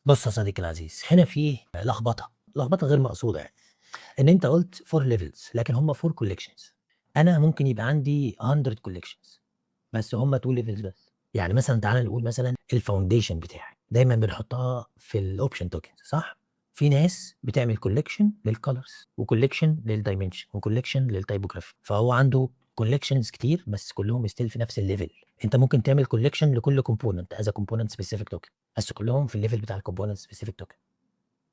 بُص يا صديقي العزيز، هنا في لخبطة، لخبطة غير مقصودة يعني، إن أنت قُلت 4 levels لكن هم 4 collections. أنا ممكن يبقى عندي 100 collections بس هم 2 levels بس. يعني مثلًا تعالَ نقول مثلًا الfoundation بتاعي، دايمًا بنحطها في الoption tokens، صح؟ في ناس بتعمل collection للcolors وcollection للdimension وcollection للtypography، فهو عنده collections كتير بس كلهم still في نفس الlevel. أنت ممكن تعمل collection لكل component as a component specific token، بس كلهم في الlevel بتاع الcomponent specific token.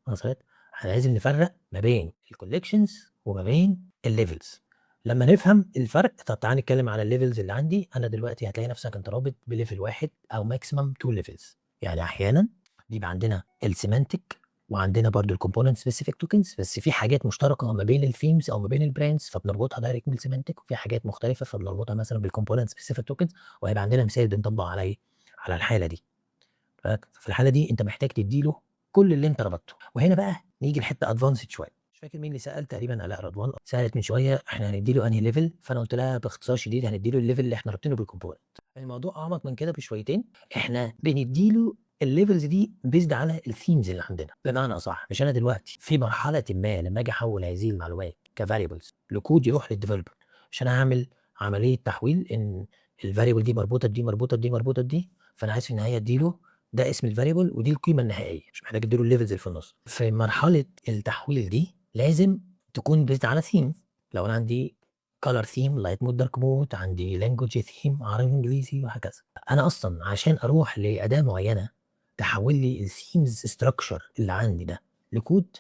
وصلت؟ إحنا لازم نفرّق ما بين الcollections وما بين الlevels. لمّا نفهم الفرق، طب تعالَ نتكلم على الlevels اللي عندي. أنا دلوقتي هتلاقي نفسك أنت رابط بlevel واحد أو maximum 2 levels. يعني أحيانًا بيبقى عندنا الsemantic وعندنا برضه الcomponent specific tokens، بس في حاجات مشتركة ما بين الthemes أو ما بين الbrands فبنربطها direct بالsemantic، وفي حاجات مختلفة فبنربطها مثلًا بالcomponent specific tokens، وهيبقى عندنا مثال بنطبّق على إيه، على الحالة دي. ففي الحالة دي أنت محتاج تدّي له كل اللي أنت ربطته. وهنا بقى نيجي لحتة advanced شوية. مش فاكر مين اللي سأل، تقريبًا آلاء رضوان سألت من شوية إحنا هندّي له أنهي level؟ فأنا قُلت لها باختصار شديد هندّي له الlevel اللي إحنا رابطينه بالcomponent. الموضوع أعمق من كده بشويتين، إحنا بندّي له الlevels دي based على الthemes اللي عندنا. بمعنى أصح، مش أنا دلوقتي في مرحلةٍ ما لمّا آجي أحوّل هذه المعلومات كvariables لكود يروح للdeveloper، مش أنا هاعمل عملية تحويل إن الvariable دي مربوطة بدي، مربوطة بدي، مربوطة بدي، فأنا عايز في النهاية أدّي له ده اسم الvariable ودي القيمة النهائية، مش محتاج أدّي له الlevels اللي في النُص. في مرحلة التحويل دي لازم تكون based على theme. لو أنا عندي color theme، light mode، dark mode، عندي language theme عربي وإنجليزي وهكذا. أنا أصلًا عشان أروح لأداة معينة تحوّل لي الthemes structure اللي عندي ده لكود،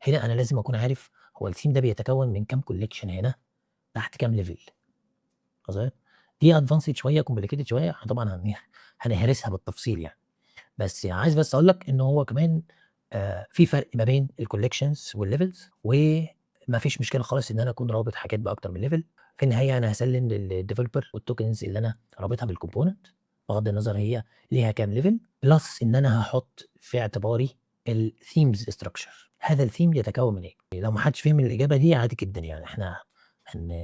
هنا أنا لازم أكون عارف هو الtheme ده بيتكون من كام collection هنا تحت كام level. وصلت؟ دي advanced شوية، complicated شوية، إحنا طبعًا هنهرسها بالتفصيل يعني. بس عايز بس أقول لك إن هو كمان في فرق ما بين الcollections والlevels، وما فيش مشكلة خالص إن أنا أكون رابط حاجات بأكتر من level. في النهاية أنا هاسلِّم للdeveloper والtokens اللي أنا رابطها بالcomponent بغض النظر هي ليها كام level، plus إن أنا هاحط في اعتباري الthemes structure، هذا الtheme يتكون من إيه؟ لو ما حدش فهم الإجابة دي عادي جدًا يعني، إحنا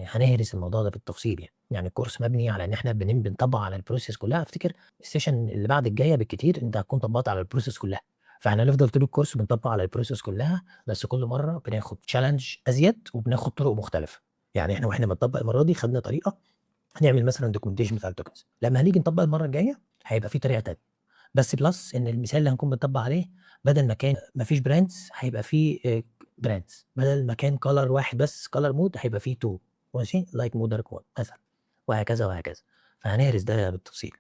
هنهرس الموضوع ده بالتفصيل يعني. يعني الكورس مبني على إن إحنا بنطبّق على الprocess كلّها. أفتكر الsession اللي بعد الجاية بالكتير أنت هتكون طبّقت على الprocess كلّها. فإحنا هنفضل طول الكورس بنطبّق على الprocess كلّها، بس كل مرّة بناخد challenge أزيد وبناخد طرق مختلفة. يعني إحنا وإحنا بنطبّق المرّة دي خدنا طريقة هنعمل مثلًا documentation بتاع الtokens، لمّا هنيجي نطبّق المرّة الجاية هيبقى في طريقة تانية. بس plus إن المثال اللي هنكون بنطبّق عليه بدل ما كان ما فيش brands هيبقى في brands، بدل ما كان color واحد بس color mode هيبقى في 2، ماشي، light mode، dark mode مثلًا، وهكذا وهكذا. فهنهرس ده بالتفصيل.